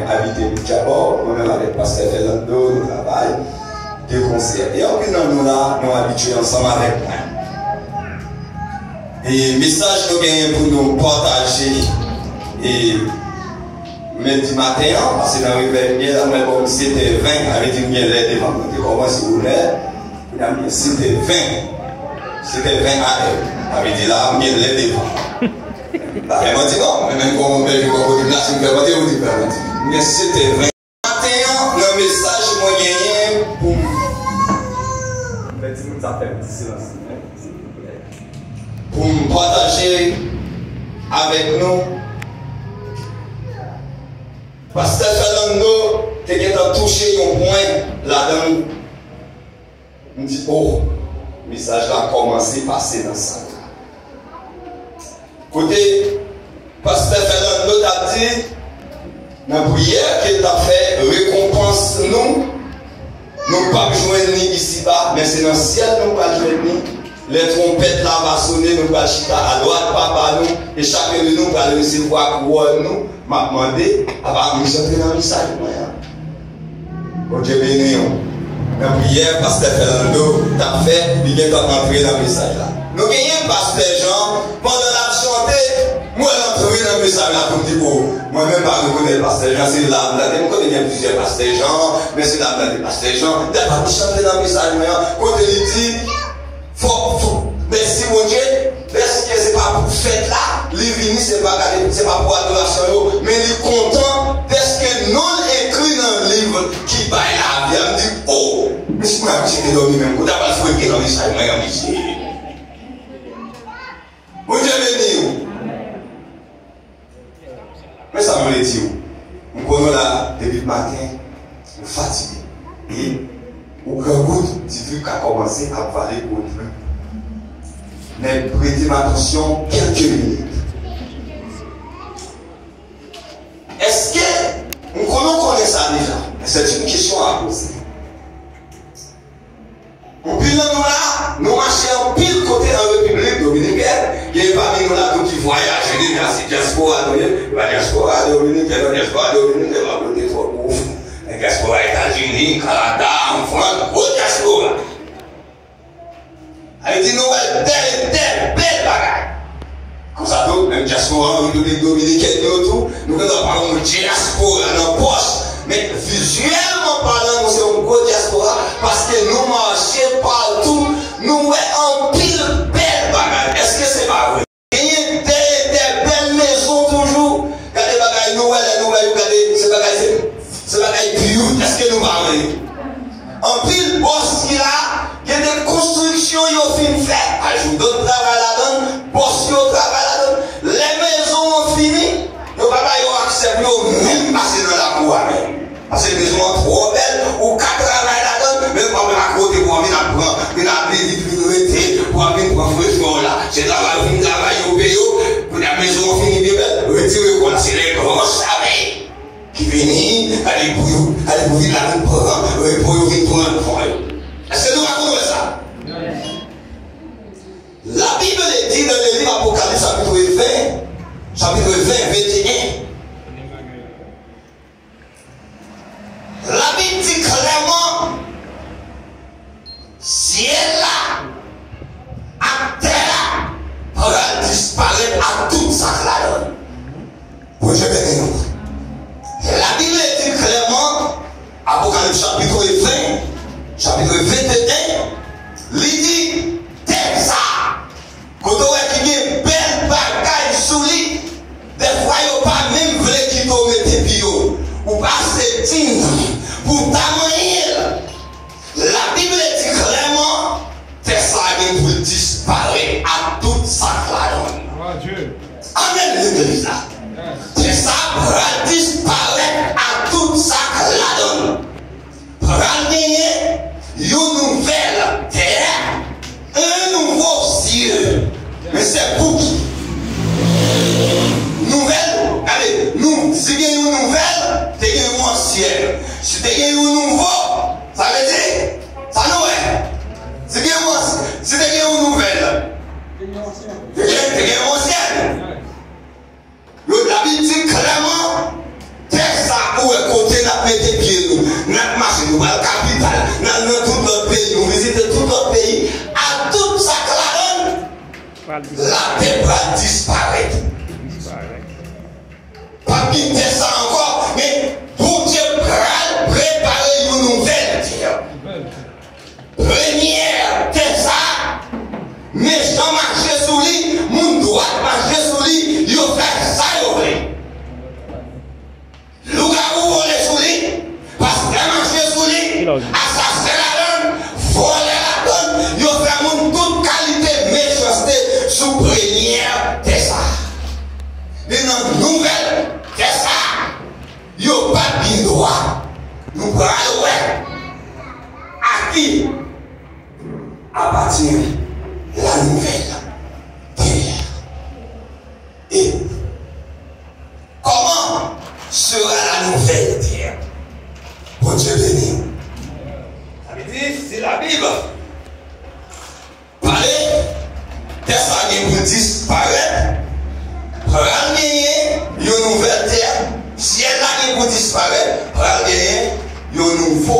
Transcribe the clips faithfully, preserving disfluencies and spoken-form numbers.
Abite Pidjabò, mwen menm avèk pastè Fernando, nou travay de konsè. E anpil nan nou la, nou abitye ansanm avèk mwen. E mesaj nou genyen pou nou pataje, e mèdi maten an, pase nan revèy mwen la, mwen bon, sèt è ven, sa vle di m gen lè devan mwen. Te kòmanse bonè, kounya m gen sèt è ven. Sèt è ven a è. Sa vle di la, m gen lè devan. M pa fè manti non, men menm kon mwen bèl kou kote m la, si m fè manti, ou di m fè manti. M gen sèt è ven. Maten an, nan mesaj mwen genyen pou m fè timoun sa fè m ti silans, silvouplè. Pou m pataje avèk nou, pastè Fernando te gentan touche yon pwen ladan l. M di, o, mesaj la kòmanse pase nan sal la. Kote pastè Fernando t ap di, nan priyè ke l t ap fè, rekonpans nou, nou p ap jwenn li isiba, men se nan syèl nou pral jwenn li. Lè twonpèt la va sone, nou pral chita adwat Papa nou, e chak de nou pral resevwa kouwòn nou. M ap mande, apa m jantre nan mesaj mwen an? Bondye beni w. Nan priyè pastè Fernando t ap fè, li gentan antre nan mesaj la. Nou genyen pastè Jean, pandan l ap chante, m wè l antre nan mesaj la pou m di, o, mwen menm pa rekonèt pastè Jean, se la m tande, m konnen gen plizyè pastè Jean, men se la m tande pastè Jean, dèfwa li chante nan mesaj mwen an, kote li di, fò, fò, mèsi Bondye, dèske se pa pou fèt la, li vini, se pa gade, se pa pou adorasyon yo, men li kontan dèske non l ekri nan liv ki bay lavi a. M di, o, mesye mwen ap chite dòmi menm, kote a pral fwete nan mesaj mwen an, mesye. Bondye beni w. Men sa m vle di w, m konnen w la depi maten, ou fatige. E ou grangou, ti trip ka kòmanse ap vale gwo trip. Men prete m atansyon kèlke minit. Èske, m konnen w konnen sa deja, men c'est une question à poser. Anpil nan nou la, nou mache anpil kote an Repiblik Dominikèn. Gen pami nou la tou ki vwayaje deja, se dyaspora nou ye. E pa dyaspora Dominikèn non, dyaspora Dominikèn pa pote twòp ouf. Men dyaspora Etazini, Kanada, an Frans, gwo dyaspora. Sa vle di nou wè dè, dè bèl bagay. Konsa tou, menm dyaspora an Repiblik Dominikèn yo tou, nou gentan pa yon dyaspora nan pòch, men vizyèlman palan, nou se yon gwo dyaspora, paske nou mache patou, nou wè anpil bèl bagay. Èske se pa vre? Genyen dè, dè bèl mezon toujou. Gade bagay nou wè, lè nou wè yo, gade, se bagay, se, se bagay byout. Èske nou pa wè yo? Anpil bòs ki la, gen de konstriksyon yo fin fè, ajoudant travay ladan l, bòs yo travay ladan l. Lè mezon an fini, yo pa ba yo aksè pou yo menm pase nan lakou a menm. Paske mezon an twò bèl, ou ka travay ladan l, men yo pa ba w kote pou w vin ap pran, vin ap vin, vin, vin rete, pou w ap vin pran frechè w la. Se travay, fin travay, yo peye w, kounye a mezon an fini byen bèl, retire kò l la, se lè gran chame ki vini, gade pou yo, gade pou vin la vin pran repo yo, vin pran fon yo. Èske nou pa konn wè sa? La Bible dit dans le livre Apocalypse chapitre vingt, chapitre vingt, vingt et un, Labib di klèman, syèl la ak tè a pral disparèt ak tout sa k ladan l. Bondye beni nou. Labib di klèman, Apokalips chapitre vingt, chapitre vingt et un, li di, tè sa a, kote w wè ki gen bèl bagay sou li, dèfwa yo pa menm vle kite w mete pye w. Ou pase din pou w ta manyen l. Labib di klèman, tè sa a gen pou l disparèt ak tout sa k ladan l. Glwa a Dye. Amèn, legliz la. Yes. Tè sa a pral disparèt ak tout sa k ladan l. Pral genyen yon nouvèl tè, un nouveau ciel. Men se pou ki? Nouvèl, gade, nou, si gen yon nouvèl, te gen yon ansyen. Si te gen yon nouvo, sa vle di, sa nou wè? Si gen yon ansyen, si te gen yon nouvèl, te gen, te gen yon ansyen. disparèt. Disparèt. P ap gen tè sa ankò, men Bondye pral prepare yon nouvèl tè. Premyè tè sa, mechan mache sou li, moun dwat mache sou li, yo fè sa yo vle. Lougawou vole sou li, pastè mache sou li, asasen ladann, vòlè ladann, yo fè moun tout kalite mechanste sou premyè tè sa. Men nan nouvèl tè sa, yo p ap gen dwa. Nou pral wè a ki apatyen la nouvèl tè. E comment sera la nouvelle terre? Bondye beni w. Sa vle di, si Labib pale, tè sa gen pou disparèt, pral genyen yon nouvèl tè, syèl la gen pou disparèt, pral genyen yon nouvo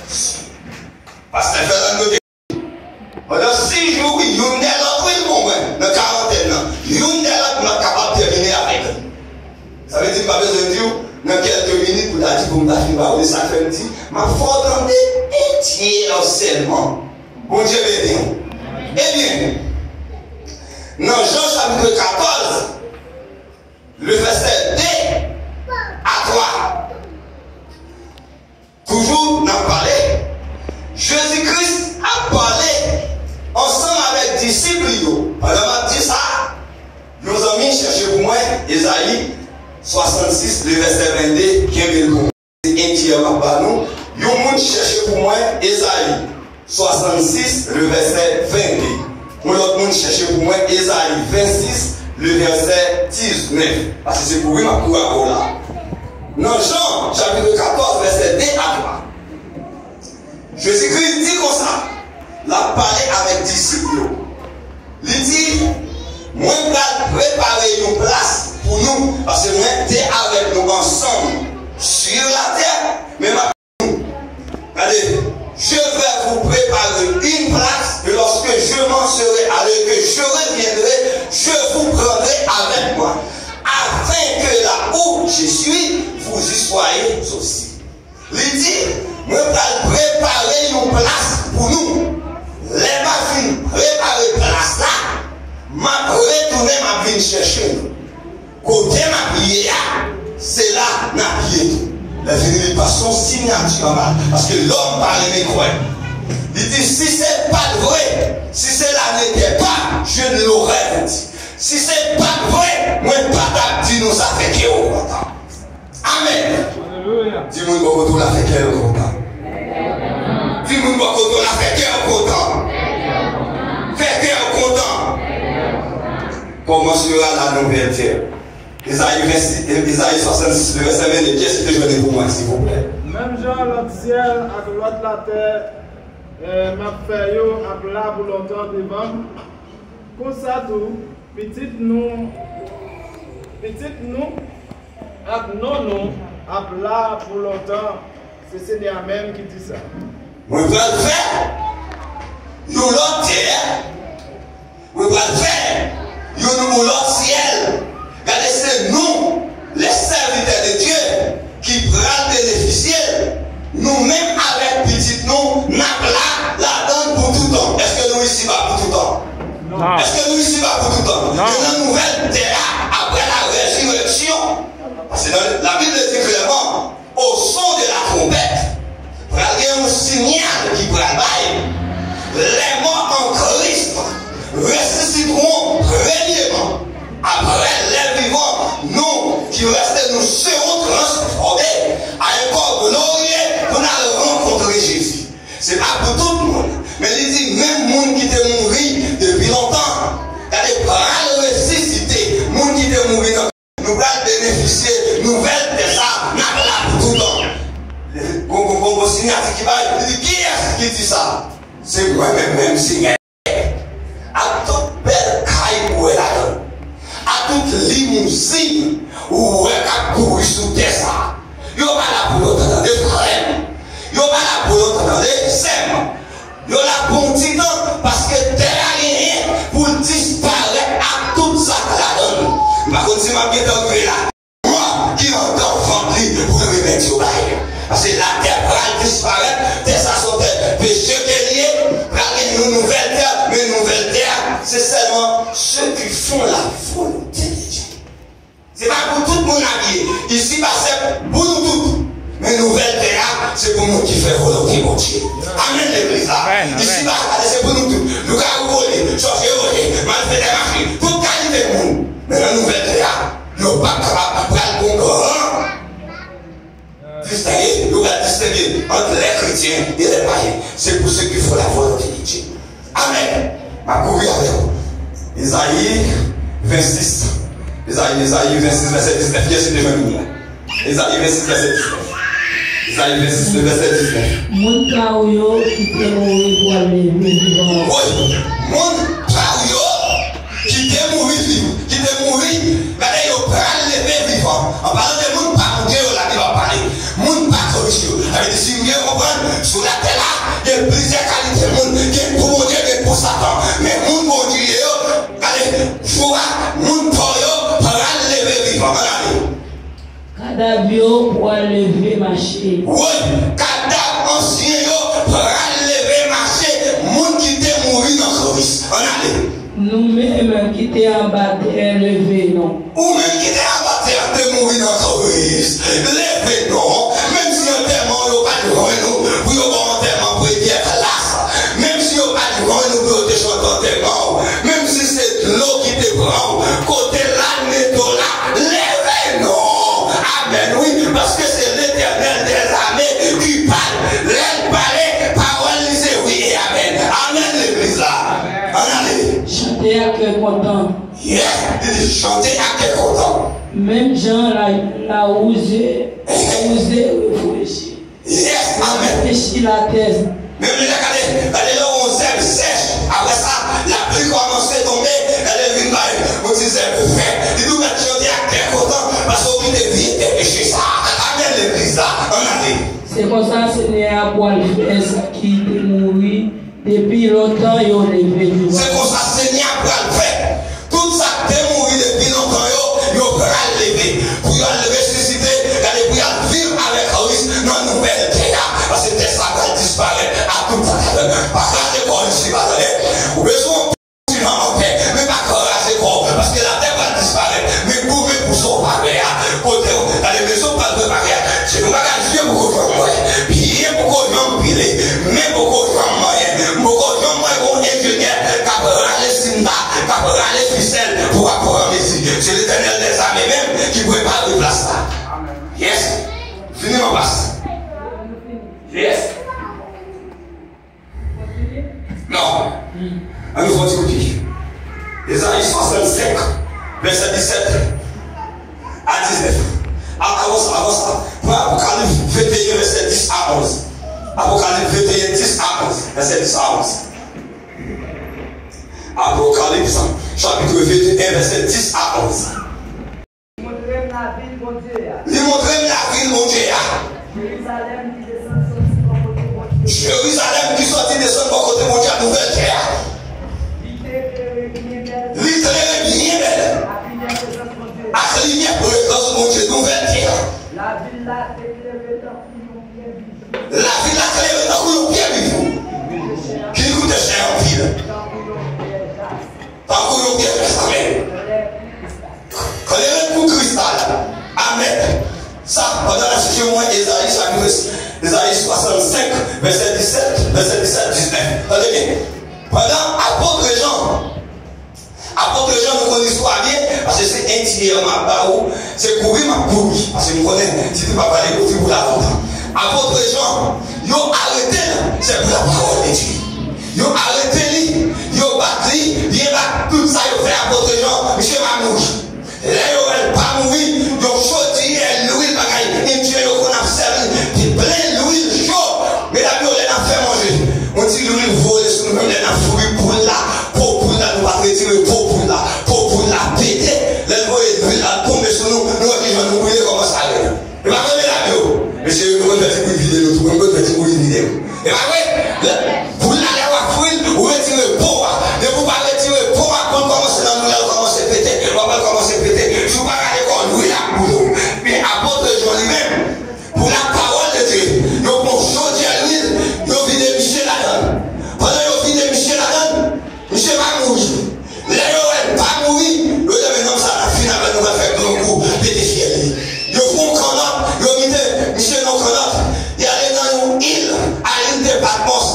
syèl. Pastè Fernando te Pandan sis jou, wi, youn dèyè lòt, wi, l pou mwen, nan karantèn nan. Youn dèyè lòt, m ap kapab tèmine avèk li. Sa vle di, m pa bezwen di w, nan kèlke minit, pou ta di, pou m ta fin ba w li, sa k fè m di, m ap fè w tande en tyè sèlman. Bondye beni w. Ebyen, nan Jan chapit katòz, le vèsè de a twa. Toujou n ap pale, Jezi Kris ap pale ansanm avèk disip li yo. Pandan m ap di sa, yon zanmi chèche pou mwen Ezayi swasannsis, le vèsè vennde, kenbe l pou mwen. Se entyè m ap ba nou. Yon moun chèche pou mwen Ezayi swasannsis, le vèsè vennde. Yon lòt moun chèche pou mwen Ezayi vennsis, le vèsè diznèf. Paske se kouri m ap kouri avè w la. Nan Jan, chapit katòz, vèsè de a twa, Jezi Kris di konsa, l ap pale avèk disip yo. Li di, mwen pral prepare yon plas pou nou, paske mwen te avèk nou ansanm sur la terre, men m ap Regardez, je vais vous préparer une place, et lorsque je m'en serai allé, que je reviendrai, je vous prendrai avec moi, afin que là où je suis, vous y soyez aussi. Li di, mwen pral prepare yon plas pou nou. Lè m ap fin prepare plas la, m ap retounen, m ap vin chèche nou. Kote n ap ye a, se la n ap ye tou. Lèvini li pase yon siyati anba l, paske lòm pa renmen kwè. Li di, si se pa t vre, si cela n'était pas, je l'aurais dit. Si se pa t vre, mwen pa t ap di nou sa, fè kè w kontan. Amèn. Alelouya. Di moun bò kote w la, fè kè l kontan. Di moun bò kote w la, fè kè l kontan. Fè kè l kontan. Comment sera la nouvelle terre? Ezayi vennsis, Ezayi swasannsis, le vèsè vennde, kiyès ki te jwenn li pou mwen, silvouplè? Menm jan lòt syèl ak lòt latè, eh, m ap fè yo ap la pou lontan devan m, konsa tou, pitit nou, pitit nou ak non nou ap la pou lontan. Se Senyè a menm ki di sa. Mwen pral fè yon lòt tè, mwen pral fè yon, yon lòt syèl. Gade, se nou, les serviteurs de Dieu, ki pral benefisye l. Nou menm avèk pitit nou, n ap la ladan l pou toutan. Èske nou isiba pou toutan? Non. Èske nou isiba pou toutan? Non. E nan nouvèl tè a, après la résurrection, paske nan, la Bible di klèman, au son de la trompette, pral gen yon sinyal ki pral bay. Les morts en Christ ressusciteront premièrement. Après, les vivants, nous qui restons, nous serons transformés à un corps glorieux pou n al rankontre Jezi. Se pa pou tout moun, men li di menm moun ki te mouri depi lontan, gade, pral resisite. Moun ki te mouri nan Nou pral benefisye nouvèl tè sa, n ap la pou toutan. Gon, gon, gon, gon siyati ki bay, li di, kiyès ki di sa? Se mwen menm, menm Senyè. Ak tout bèl kay ou wè ladan l, ak tout limouzin ou wè k ap kouri sou tè sa, yo pa la pou lontan, tande, frè m. Yo pa la pou lontan, tande, sè m. Yo la pou yon ti tan, paske tè a genyen pou l disparèt ak tout sa k M pa konn si m ap gentan rive la. Mò ki anndan vant li pou l remèt yo bay. Paske latè pral disparèt, tè sa se yon tè peche ke l ye, pral gen yon nouvèl tè, men nouvèl tè a, se sèlman ceux qui font la volonté de Dieu. Se pa pou tout moun abiye. Isiba se pou nou tout. Men nouvèl tè a, se pou moun ki fè volonte Bondye. Amèn, legliz la. Amèn, amèn. Isiba, gade, se pou nou tout. Lougawou vole, sòsye vole, malfetè mache, tout kalite moun. Men nan nouvèl tè a, yo p ap kapab pral gon gran distenge, yo pral distenge ant les chrétiens et les païens. C'est pour ceux qui font la volonté de Dieu. Amèn. M ap kouri avè w. Ezayi vennsis. Ezayi, Ezayi vennsis, vèsè diznèf. Kiyès ki te jwenn pou mwen? Ezayi vennsis, vèsè diznèf. Ezayi vennsis, vèsè diznèf. Moun pa w yo ki te mouri pral leve vivan. Wi, moun pa w yo ki te mouri viv, ki te mouri, gade, yo pral leve vivan. An palan de moun pa Bondye yo, Labib ap pale. Moun pa Kris yo. Sa vle di, si m byen konprann, sou latè la, gen plizyè kalite moun. Gen pou Bondye, gen pou Satan. Men moun Bondye yo, gade, jou a, moun pa w yo pral leve vivan. Ann ale. Kadav yo pral leve mache. Wi, kadav ansyen yo pral leve mache. Moun ki te mouri nan Kris. Ann ale. Nou menm ki te anba tè, leve non. Ou menm ki te anba tè, te mouri nan Kris, leve non. Menm si antèman w yo pa t jwenn ou pou yo ba w antèman premyè klas, menm si yo pa t jwenn ou pou yo te chante antèman w, menm si se dlo ki te pran w, kote l al mete w la, leve non. Amèn, wi, paske se Letènèl dèzame ki pale. Lè l pale, pawòl li se wi e amèn. Amèn, legliz la. Ann ale. Chante ak kè kontan. Yes, li di chante ak kè kontan. Menm jan la, lawouze, lawouze refrechi. Yes, amèn. Refrechi latè. Menm lè, gade, gade lè yon zèb sèch, apre sa, lapli kòmanse tonbe, gade l vin bay yon ti zèb vè. Li di w mèt chante ak kè kontan, paske w kite vye tè peche sa. Amèn, legliz la. Ann ale. Se konsa Senyè a pral fè sa ki te mouri depi lontan yo leve vivan. Se konsa Senyè a pral fè. Tout sa k te mouri depi lontan yo, yo pral leve. Pou y al resisite, gade, pou y al viv avèk Kris nan nouvèl tè a. Paske tè sa pral disparèt ak tout sa k ladan l. Pa kraze kò w isiba, tande. Ou bezwen yon ti jan anpè, men pa kraze kò w, paske latè pral disparèt. Men goumen pou sa w pa pè a. Kote w, gade, men sa w pral prepare a. Se yon bagay je poko janm wè. Pye poko janm pile. Men poko janm manyen. M poko janm wè yon enjenyè k ap rale sinta, k ap rale fisèl pou ap pran mezi. Se Letènèl dèzame menm ki prepare plas la. Yes. Fini nan plas. Yes. Non. Ann nou fè yon ti kout pye. Ezayi swasannsenk, vèsè disèt a diznèf. A, avan sa, avan sa, pran Apokalips venteyen, vèsè dis a onz. Apokalips venteyen, dis a onz. Vèsè dis a onz. Apokalips, chapit venteyen, vèsè dis a onz. Li montre m lavil Bondye a. Li montre m lavil Bondye a. Jerizalèm ki desann sòti bò kote Bondye. Jerizalèm ki sòti desann bò kote Bondye a, nouvèl tè a. Li te klere byen bèl. Li klere byen bèl. Ak limyè prezans Bondye. Ak limyè prezans Bondye, nouvèl tè a. Lavil la te klere tankou yon pyè bijou. Lavil la klere tankou yon pyè bijou. Ki koute chè anpil. Tankou yon pyè jasmin. Tankou yon pyè jasmin. Klere kou kristal. Amèn. Sa, pandan n ap chèche mwen, Ezayi, chapit, Ezayi swasannsenk, vèsè disèt, vèsè disèt, diznèf. Tande byen. Pandan apot Jan, apot Jan, nou konn istwa byen, paske se entiyè m ap ba ou, se kouri m ap kouri, paske m konnen, si te pa pale kouri pou la lontan. Apot Jan, yo arete l, se pou la pawòl de Dye. Yo arete li, yo bat li, byen bat, tout sa yo fè apot Jan, misye pa mouri. Lè yo wè l pa mouri, yo chodyè, lwil, bagay endyen yo konn ap sèvi, te plen lwil cho. Medam yo, lè n ap fè manje, yon ti lwil vole sou nou, menm lè n ap fri poul la, po poul la, nou pa t retire po poul la, po poul la pete, lè l voye lwil la tonbe sou nou, nou wè kijan nou brile, kòman sa rele. E pa vre, medam yo? Mesye yo, nou konn fè ti bouyi vide yo tou, nou konn fè ti bouyi vide yo. E pa vre? Lè, poul la, lè w ap fri l, ou Yon kou pete fyèl li. Yo fè yon kannòt, yo mete misye nan kannòt. Li ale nan yon il, a il de Patmòs.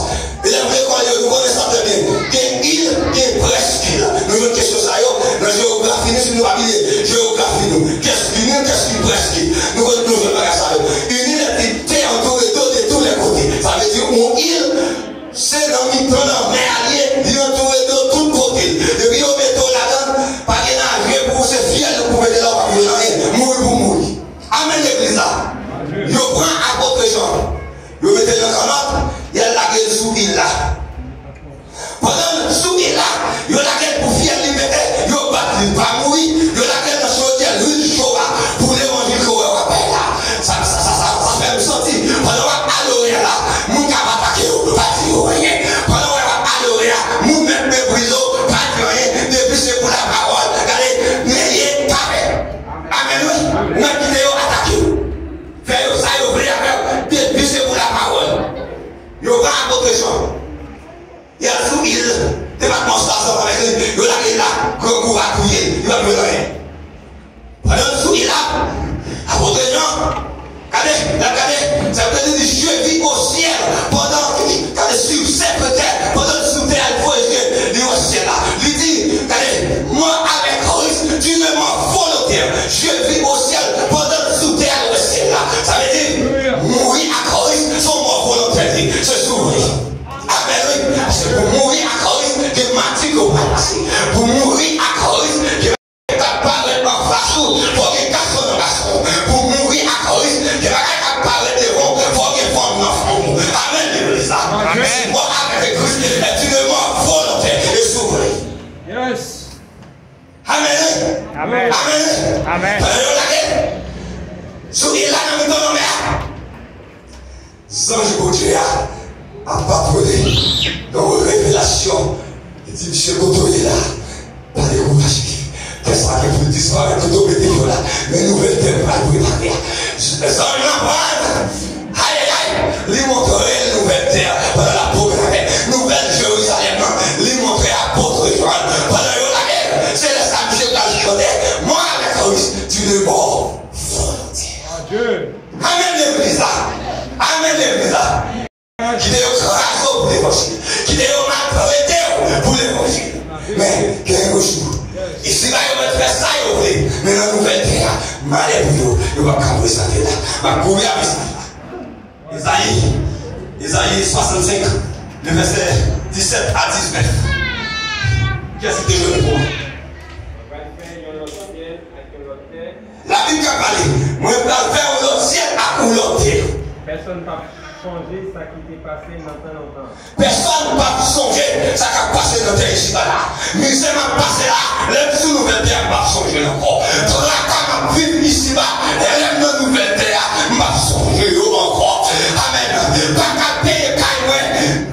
Elèv lekòl yo, nou konnen sa trè byen. Gen il, gen prèskil. Nou jwenn kesyon sa yo nan jewografi nou, si nou pa bliye jewografi nou. Qu'est-ce qu'une île, qu'est-ce qu'une presqu'île? Nou konn nou jwenn bagay sa yo. Une île est une terre entourée d'eau de tous les côtés. Sa vle di yon il, se nan mitan lanmè a l ye, li antoure de tout kote l. Depi yo mete w ladan l, pa gen naje pou ou, se fyèl pou mete la, w ap jwenn anyen. Mouri pou mouri. Amèn, legliz la. Yo pran apot Jan, yo mete l nan kannòt, y al lage l sou il la. Pandan l sou il la, yo lage l pou fyèl li pete, yo bat li, l pa mouri, yo lage l nan chodyè lwil cho a pou levanjil ke w wè w ap bay la. Sa, sa, sa, sa, sa fè m santi, pandan w ap adore a la, moun k ap atake w, pa di yo anyen. Pandan w ap adore a, moun mèt meprize w, pa di anyen. Depi se pou lapawòl, gade, neye pa pè. Amèn, wi. Ou mèt kite yo atake w. Fè yo sa yo vle avè w, depi se pou lapawòl. Yo pran apot Jan. Y al sou il, depatman sa ansanm avèk li, yo lage l la, grangou va touye l, li p ap jwenn anyen. Pandan l sou il la, apot Jan, gade, l ap gade, sa vle di, je vis au ciel, pandan, gade, sur cette terre, pandan l sou tè a, l voye je li, li wè syèl la. Li di, gade, mort avec Christ, tu ne meurs volontaire. Je vis au ciel, pandan l sou tè a, l wè syèl la. Sa vle di, mouri ak Kris, se yon mò volontè li, se sou li. Amèn, wi. Paske pou mouri ak Kris, gen mati ke w pral pase. Pou mouri ak Kris, gen bagay k ap parèt anfas ou, fò gen gason nan gason. Pou mouri ak Kris, gen bagay k ap parèt devan w, fò gen fanm nan fanm ou. Amèn, legliz la. Amèn. Mort avec Christ est une mort volontaire. E sou li. Yes. Amèn. Amèn. Amèn. Amèn. Pandan yo lage sou il la nan mitan lanmè a, zanj Bondye a ap patwone nan yon revelasyon. Li di, "Mesye, kote w ye la, pa dekouraje. Tè sa gen pou l disparèt, kote w mete yo la, men nouvèl tè m pral prepare a." Zanj lan pran Ayayay! Li montre l nouvèl tè a pandan l ap pwoklame nouvèl Jerizalèm nan. Li montre apot Jan pandan yo lage l. Se lè sa misye pral chante, mort avec Christ, tu ne meurs volontiers. Amèn, legliz la. Amèn, legliz la. Kite yo kraze w pou levanjil. Kite yo maltrete w pou levanjil. Men, gen yon jou, isiba yo mèt fè sa yo vle, men nan nouvèl tè a, malè pou yo, yo p ap ka prezante la. M ap kouri a mesaj la. Ezayi, Ezayi swasannsenk, le vèsè disèt a diznèf. Kiyès ki te jwenn pou mwen? Mwen pral fè yon lòt syèl ak yon lòt tè. Labib k ap pale. Mwen pral fè yon lòt syèl ak yon lòt tè. Pèsonn p ap sonje sa ki te pase nan tan lontan. Pèsonn p ap sonje sa k ap pase nan tè isiba la. Mizè m ap pase la, lè m sou nouvèl tè a, m p ap sonje l ankò. Traka m ap viv isiba, lè m nan nouvèl tè a, m p ap sonje yo ankò. Amèn. Pa ka peye kay mwen,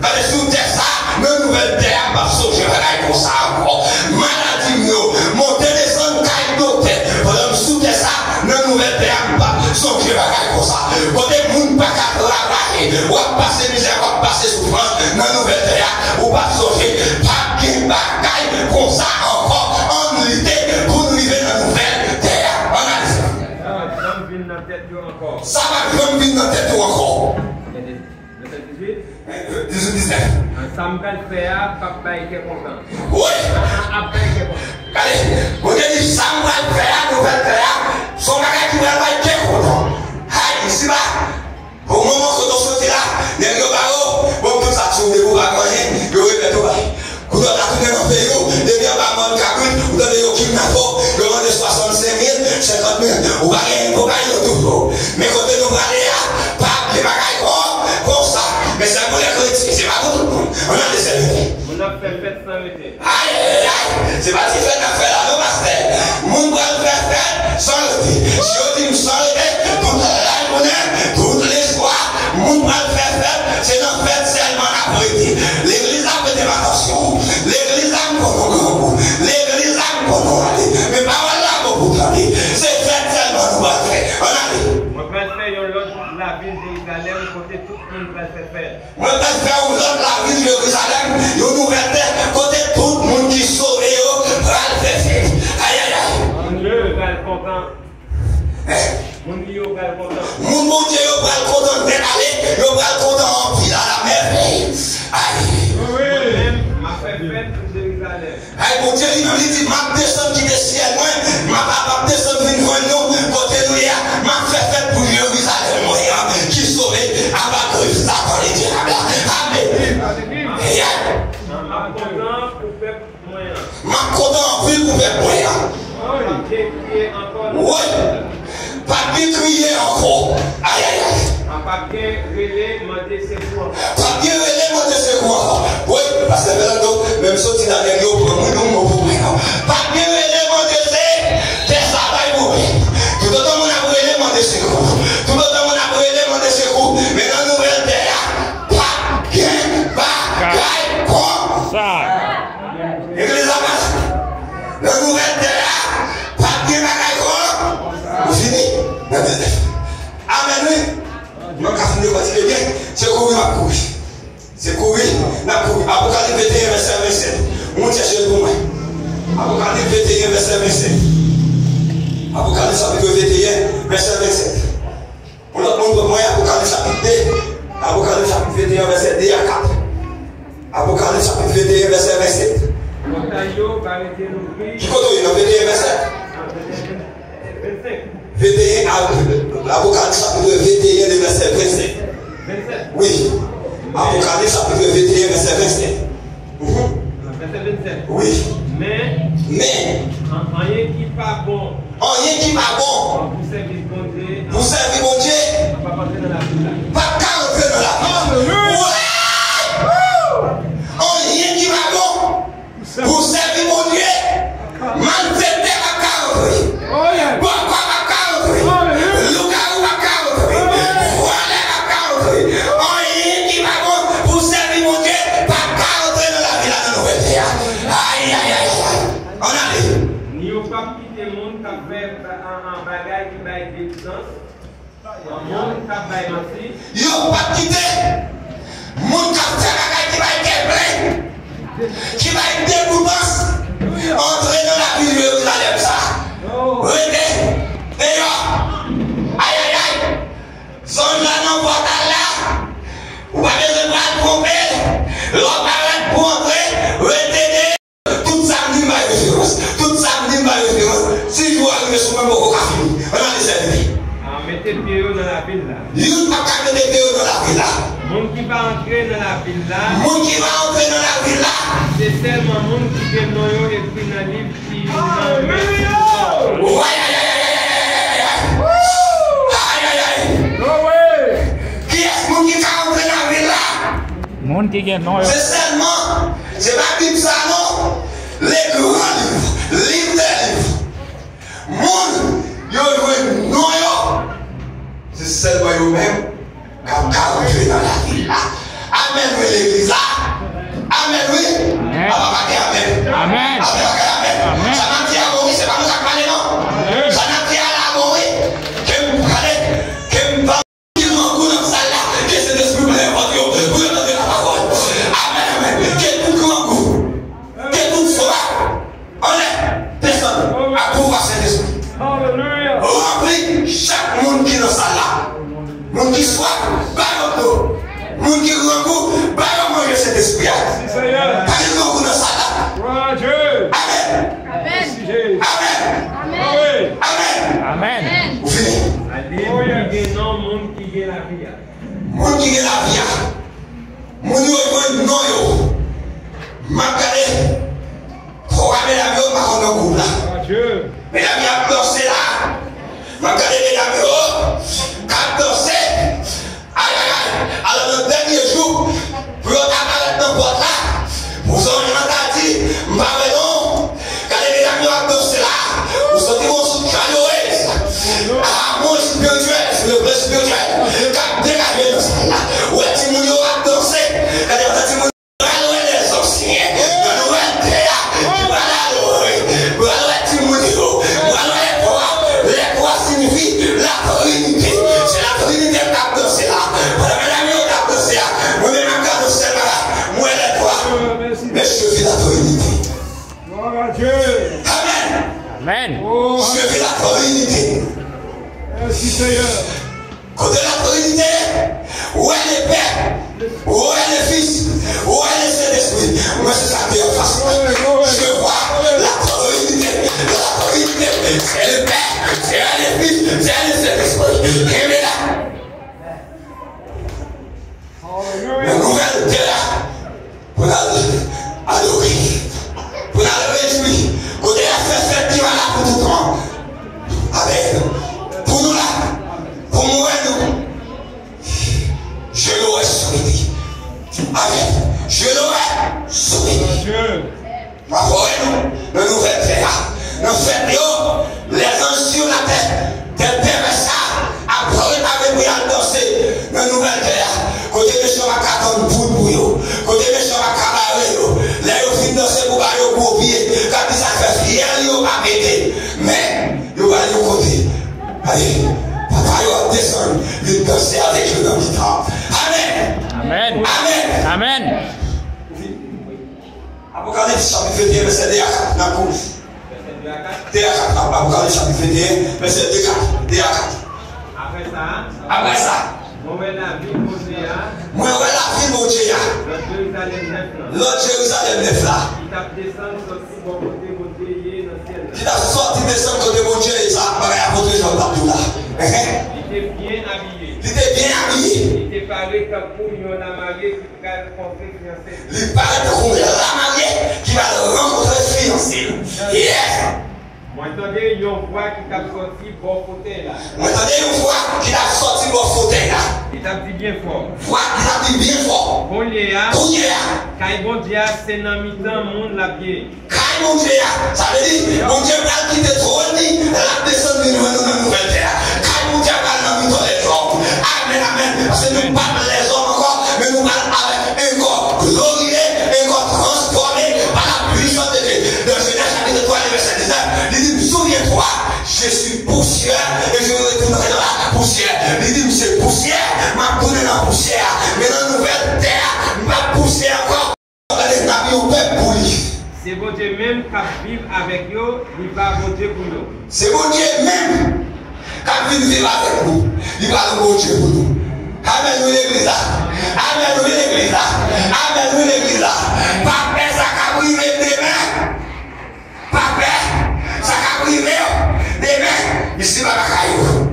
gade sou tè sa, nan nouvèl tè a, m p ap sonje bagay konsa ankò. Maladi m yo, monte desann kay doktè, pandan m sou tè sa, nan nouvèl tè a, m p ap sonje bagay konsa. Kote moun pa ka travay, w ap pase mizè, w ap pase soufrans, nan nouvèl tè a, ou p ap sonje, p ap gen bagay konsa ankò. Ann lite pou n rive nan nouvèl tè a. Ann ale. Sa p ap janm vin nan tèt yo ankò. Sa p ap janm vin nan tèt ou ankò. Vèsè dizuit. Vèsè dizuit, diznèf. Sa m pral fè a p ap bay kè kontan. Wi! Sa ap bay kè kontan. Gade, Bondye di, sa m pral fè a, nouvèl tè a, se yon bagay ki pral bay kè kontan. Hay, isiba! Bon, moman kote w soti la, nèg yo ba yo, bon, tout sa sou depi w pa gen anyen, yo remèt ou bay. Kounye w ta tounen nan peyi w, depi anba mòn kabrit, ou tande yo kidnape w, yo mande swasannsenk mil, senkant mil, ou pa gen kokayin ou toujou. Men kote nou prale a, pa gen bagay kon, konsa. Men sèl pou lè kretyen, se pa pou tout moun. Ann ale sèl. Moun ap fè fèt san rete. Ayayay! Se pa ti fèt n ap fè la non, pastè. Moun pral fè fèt san rete. Si yo di m san rete, tout lajounen, tout leswa, moun pral fè fèt, se nan fèt sèlman n ap rete. Legliz la ap rete, m atansyon. Legliz la m konnen w grangou. Legliz la m konnen w ale. Men pawòl la bon pou tande. Se fèt sèlman nou pral fè. Ann ale. Mwen pral fè yon lòt lavil Jerizalèm kote tout moun pral fè fèt. Mwen pral fè yon lòt lavil Jerizalèm, yon nouvèl tè, kote tout moun ki sove yo pral fè fèt. Ayayay! Bondye pral Kontan. Moun li yo pral kontan. Moun Bondye yo pral kontan nèt ale, yo pral kontan anpil a la mèvèy. Ay. Mwen menm, m ap fè fèt pou Jerizalèm. Ay, Bondye li menm, li di, "M ap desann kite syèl mwen, m ap, ap, ap desann vin jwenn nou kote nou ye a, m ap fè fèt pou Jerizalèm mwen an, ki sove aba grif Satan Ledyab la." Amèn. Yeah. M ap kontan pou pèp mwen an. M ap kontan anpil pou pèp mwen an. Pa gen kriye ankò nan lavi la. Wi. Pa gen kriye ankò. Ay, ay, ay. Pa gen rele mande sekou ankò. Pa gen rele mande sekou ankò. Wi, pastè Fernando, menm soti la nèg yo pran mwen, non, non, pou mwen, non. Pa gen rele mande se, tè sa bay pou mwen. Toutotan moun ap rele mande sekou. Toutotan moun ap rele mande sekou. Men nan nouvèl tè a, pa gen bagay konsa. Legliz la pa nan nouvèl tè a, pa gen bagay kon. Ou fini? Amèn, wi. Mwen ka fin dekòtike byen. Se kouri m ap kouri. Se kouri m ap kouri. Apokalip venteyen, vèsè vennsèt. Moun chèche l pou mwen. Apokalip venteyen, vèsè vennsèt. Apokalip chapit venteyen, vèsè vennsèt. Yon lòt moun pran mwen, Apokalip chapit de. Apokalip chapit venteyen, vèsè de a kat. Apokalip chapit venteyen, vèsè vennsèt. Pòtay yo pa rete louvri. Ki kote w ye nan venteyen, vèsè? Venteyen, a, Apokalip chapit venteyen, vèsè vennsèt. Vennsèt. Wi. Apokalip chapit venteyen, vèsè vennsèt. Mhm. Vèsè vennsèt. Wi. Men, Men, an-, anyen ki pa bon Anyen ki pa bon pou sèvis Bondye, pou sèvi Bondye, p ap antre nan lavil la. P ap ka antre nan lavil la. Alelouya! Wè! Anyen ki pa bon pou sèvi Bondye, malfektè p ap ka antre. Oh, yeah! Bòkò p ap ka antre. Alelouya! Lougawou p ap ka antre. Alelouya! Vòlè p ap ka antre. Anyen ki pa bon pou sèvi Bondye, p ap ka antre nan lavil la nan nouvèl tè a. Ay, ay, ay, ay. Ann ale. Ni yo p ap kite moun k ap fè ba-, an, an bagay ki bay degoutans, moun k ap bay manti. Yo p ap kite moun k ap fè bagay ki bay kè plen, ki bay degoutans, antre nan lavil Jerizalèm sa. Rete deyò. Ay, ay, ay. Zanj la nan pòtay la. Ou pa bezwen pral twonpe l. Lè w parèt pou antre, rete deyò. Tout sa m di m bay referans. Tout sa m di m bay referans. Si jou a rive sou mwen, m poko ka fini. Ann ale sèvi. A, mete pye yo nan lavil la. Youn pa ka mete pye yo nan lavil la. Moun ki pa antre nan lavil la. Moun ki pa antre nan lavil la. Se sèlman moun ki gen non yo ekri nan liv ki nan men. Alelouya! Ay, ay, ay, ay, ay, ay, ay, ay. Ay, ay, ay. Glory! Kiyès moun ki ka antre nan lavil la? Moun ki gen non yo. Se sèlman, se pa Bib sa non, le gran liv, liv dè liv. Moun yo jwenn non yo, se sèlman yo menm k ap ka rantre nan lavil la. Amèn wi legliz la. Amèn wi. Amèn. Apa pa gen amèn? Amèn. Apa pa gen amèn? Amèn. Sa n ap di a bon wi, se pa nou k ap pale non. Amèn. Sa n ap di a la bon wi. Ke m pale, ke m pa Ki grangou nan sal la, ke Sentespri ouvè pòt yo, pou yo tande lapawòl. Amèn, amèn. Ke tout grangou, ke tout swaf, anlè, desann, ak pouvwa Sentespri. Alelouya. Ranpli chak moun ki nan sal la. Moun ki swaf, ba yo dlo. Moun ki grangou, ba yo manje Sentespri a. Mèsi, Senyè. Pa gen grangou nan sal la. Glwa a Dye. Amèn. Amèn. Mèsi, Jezi. Amèn. Amèn. Amèn. Amèn. Amèn. Ou fini? Alelouya. Ki gen non moun ki gen lavi a. Moun ki gen lavi a. Moun yo jwenn non yo. M ap gade. Twa medam yo pa konn nan gwoup la. Adye. Medam yo ap danse la. M ap gade medam yo k ap danse. Ay, ay, ay. Alò, nan dènye jou, pou yo ta parèt nan pòt la, pou zanj lan ta di, "M pa wè non." Gade medam yo ap danse la. Ou santi yon souf kalorez. Amou espirityèl, sou le plan espirityèl, k ap degaje nan sal la. Ou wè timoun yo ap danse. Gade, ou wè timoun Pral wè lèzansyen nan nouvèl tè a ki pral adore. Pral wè timoun yo. Pral wè lètwa. Lètwa siyifi Kote la Trinité, wè le Pè, wè le Fis, wè le Sentespri. Mwen se sa ki anfas mwen. Je vois la Trinité, la Trinité, c'est le Père, c'est le Fils, c'est le Saint-Esprit. Kenbe la. Nan nouvèl tè a, pou n al adore, pou n al rejwi, kote y ap fè fèt ki valab pou tout tan. Amèn. Pou nou la, pou mwen nou, je l'aurais souhaité. Amèn. Je l'aurais souhaité. M ap voye nou nan nouvèl tè a. Nan fèt yo, lèzanj sou latè, tèt pèvès sa ap prepare pou y al danse nan nouvèl tè a. Kote mesye yo pa ka tann poud pou yo. Kote mesye yo pa ka bare yo. Lè yo fin danse pou ba yo gwo pye, k ap di sa k fè fyèl yo pa pete. Men, yo pral yon kote. Ay, papa yo ap desann, vin danse avèk yo nan mitan. Amèn. Amèn. Amèn. Amèn. Apokalips chapit venteyen, vèsè de a kat, n ap kouri. De a kat, Apokalips chapit venteyen, vèsè de a kat, de a kat. Apre sa, Apre sa, mwen wè lavil Bondye a, mwen wè lavil Bondye a, lòt Jerizalèm nèf lan, lòt Jerizalèm nèf la, ki t ap desann sòti bò kote Bondye ye nan syèl la. Ki t ap sòti desann kote Bondye ye, sa bagay apot Jan t ap di w la. Enhen. Li te byen abiye. Li te byen abiye. Li te pare tankou yon lamarye ki pral kontre fiyanse l. Li parèt tankou yon lamarye ki pral rankontre fiyanse l. Yes! Mwen tande yon vwa ki t ap sòti bò fotèy la. Mwen tande yon vwa ki t ap sòti bò fotèy la. Li t ap di byen fò. Vwa ki t ap di byen fò. Kounye a, kounye a, kay Bondye a se nan mitan moun l ap ye. Kay Bondye a, sa vle di, Bondye pral kite twòn li, l ap desann vin jwenn nou nan nouvèl tè a. Kay Bondye a pral nan mitan lèzòm. Amèn, amèn. Paske nou p ap lèzòm ankò, men nou pral avèk un corps glorieux, un corps transformé par la puissance de Dieu. Dans Genèse chapitre trois, le verset dix-neuf, li di, souviens-toi, je suis poussière et je retournerai dans la poussière. Li di, m se pousyè, m ap tounen nan pousyè a. Men nan nouvèl tè a, m p ap pousyè ankò. Gade, n ap yon pèp pou li. Se Bondye menm k ap viv avèk yo, li pa Bondye pou yo. Se Bondye menm k ap vin viv avèk nou. Li pa yon Bondye pou nou. Amèn, wi, legliz la. Amèn, wi, legliz la. Amèn, wi, legliz la. Pa pè sa k ap rive demen. Pa pè sa k ap rive yo demen. Isi pa pa kay ou.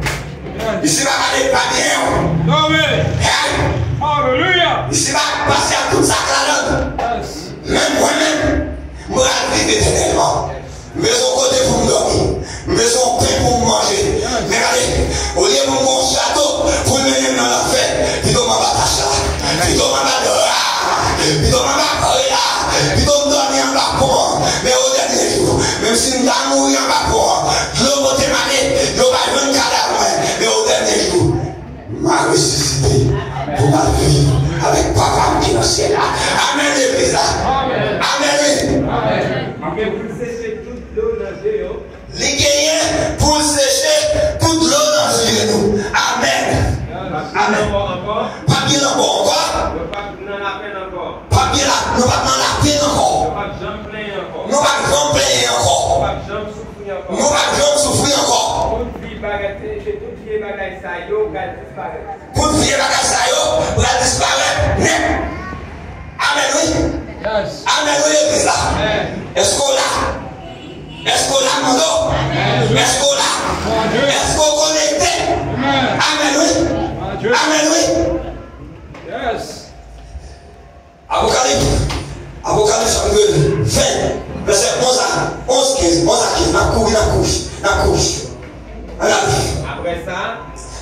Isi pa pa de pa byen ou. Glory. Hey. Hallelujah. Isi pa pase ak tout sa k ladan l. Yes. Men mwen menm, m pral viv etènèlman. M bezwen yon kote pou m dòmi. M bezwen yon pen pou m manje. Men gade, olye pou m gen yon chato pou l mennen m nan lanfè, pito m anba tach la. Pito m anba dra a. Pito m anba kòd la. Pito m dòmi anba pon an. Men o dènye jou, menm si m ta mouri anba pon an, dlo pote m ale, yo pa jwenn kadav mwen. Men o dènye jou, m a resisite pou m al viv avèk Papa m ki nan syèl la. Amèn, legliz la. Amèn, wi. Li gen pou l seche tout dlo nan je yo. Li genyen pou l seche tout dlo nan je nou. Amèn. Amèn. P ap gen lanmò ankò. Yo p ap nan lapenn ankò. P ap gen la, nou p ap nan lapenn ankò. Yo p ap janm plenyen ankò. Nou p ap janm plenyen ankò. Yo p ap janm soufri ankò. Nou p ap janm soufri ankò. Tout vye bagay, tout vye bagay sa yo pral disparèt. Tout vye bagay sa yo pral disparèt nèt. Amèn, wi. Yes. Amèn, wi, legliz la. Amèn. Èske w la? Èske w la, mando? Amèn. Èske w la? Mon Dieu. Èske w konekte? Amèn. Amèn, wi. Mon Dieu. Amèn, wi. Yes. Apokalips, Apokalips chapit ven, vèsè onz a, onz, kenz, onz a kenz, n ap kouri, n ap kouri, n ap kouri. Ann ale. Apre sa,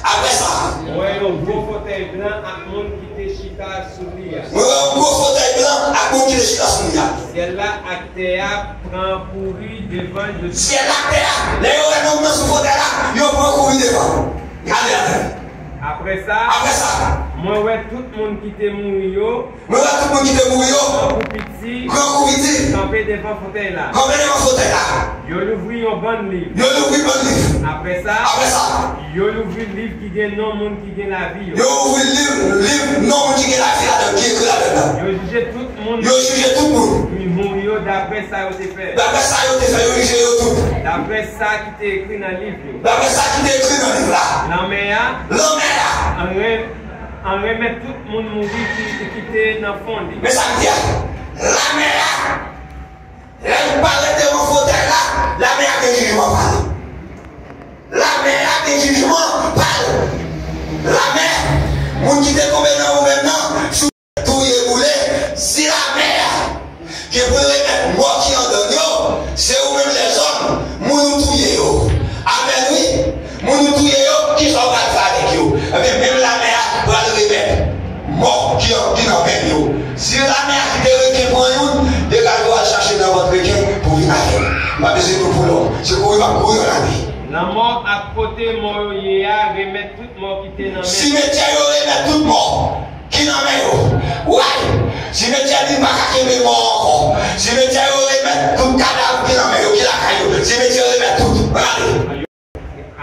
apre sa, mwen wè yon gwo fotèy blan ak moun ki te chita sou li a. Mwen wè yon gwo fotèy blan ak moun ki te chita sou li a. Syèl la ak tè a pran kouri devan yo. Syèl la ak tè a, lè yo wè nonm nan sou fotèy la, yo pran kouri devan. Gade avè m. Apre sa, apre sa, mwen wè tout moun ki te mouri yo, mwen wè tout moun ki te mouri yo, gran kou piti, gran kou piti, kanpe devan fotèy la. Kanpe devan fotèy la. Yo louvri yon bann liv. Yo louvri bann liv. Apre sa, apre sa, yo louvri liv ki gen non moun ki gen lavi yo. Yo louvri liv, liv non moun ki gen lavi ladan l, ki ekri ladan l nan. Yo jije tout moun, yo jije tout moun ki mouri yo dapre sa yo te fè. Dapre sa yo te fè, yo jije yo tout. Dapre sa ki te ekri nan liv yo. Dapre sa ki te ekri nan liv la. Lanmè a. Lanmè a. An re-, an remèt tout moun mouri ki, ki te nan fon li. Men sa m di a. Lanmè a. Lè l parèt devan fotèy la, lanmè a gen jijman pa l. Lanmè a gen jijman pa l. Lanmè, moun ki te tonbe nan ou menm nan, si w touye boule, si lanmè a gen pou l remèt mò ki anndan l yo, se ou menm lèzòm, moun ou touye yo. Amèn, wi. Moun ou touye yo, kisa w pral fè avèk yo? Ebyen, menm lanmè a pral remèt mò ki, ki nan men l yo. Si lanmè a kite reken pran youn, degaje w al chache nanpòt reken pou vin avè l. M pa bezwen nou pou lòm. Se kouri m ap kouri an ale. Lanmò ak kote mò yo ye a remèt tout mò ki te nan men. Simetyè yo remèt tout mò ki nan men yo. Way! Simetyè di pa ka kenbe mò ankò. Simetyè yo remèt tout kadav ki nan men yo, ki lakay yo. Simetyè yo remèt tout. Ann ale.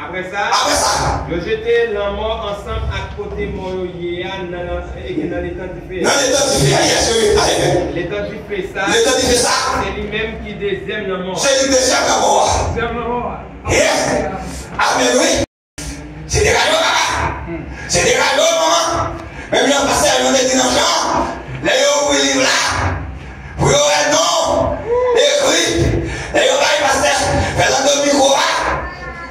Apre sa, Apre sa, yo jete lanmò ansanm ak kote mò yo ye a nan, nan, e, nan letan dife a. Nan letan dife a, yes, wi, amen. Letan dife sa, Letan dife sa. Se li menm ki dezyèm lanmò. Se li dezyèm lanmò a. Dezyèm lanmò a. Yes. Amen, wi. Se degaj yo, papa. Se degaj yo, manman. Menm jan pastè Jean te di nan jan, lè yo ouvri liv la, pou yo wè non ekri, lè yo bay pastè Fernando mikwo a,